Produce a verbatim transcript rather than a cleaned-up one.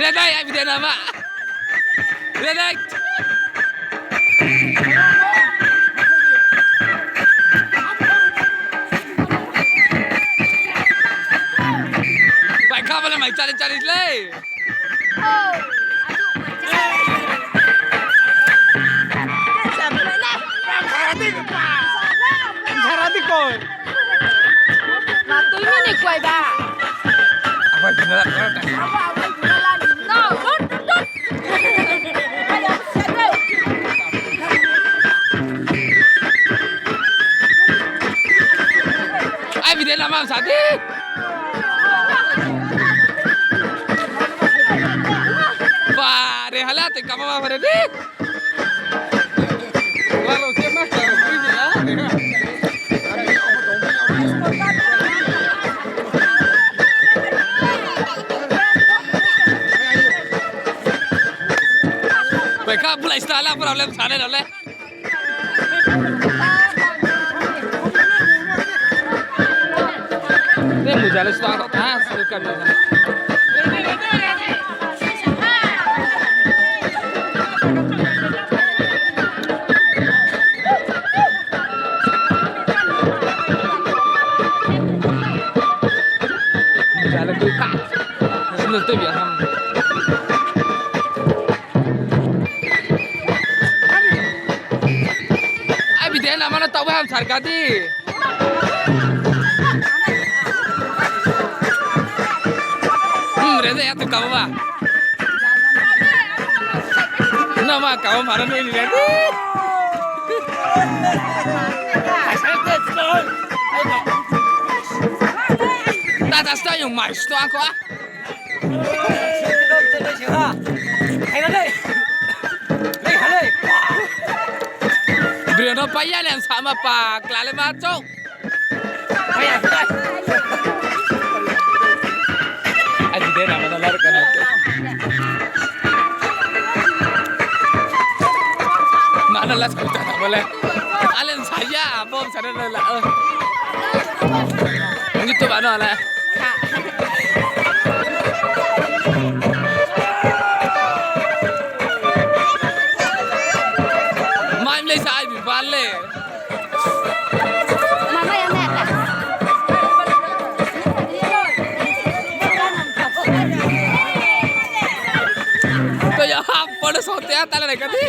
Dai, ai bide nama. Dai, dai. Bai kha bale mai chari chari le. Sara di koi. Ma tui mani koi ba. Abai bina la. Abai bina la ni. No, don't, don't. Ai bide nama sa di. Ba, re hala te kama ba re di. Bai kha bulai sta la problem sa nai rao le. Te muja le sta ha, sta ka na. Muja le tui kha. Sino te bia ham. Ai bide nama no tau ham sarka di. Hmm, re de ya tu kau ba. Nama kau mara ni ni re. Tata sta yung mai sto ako a. Brino paya le sama pa klale ma chok. Ai bide nama no lar kana. Mana las kuta na bole. Alen saya, bom sana na la. Ang itu ba no la. Mai mlei sa ai bi bale. Mama ya me ta. To ya hap pole sote a tala na kati.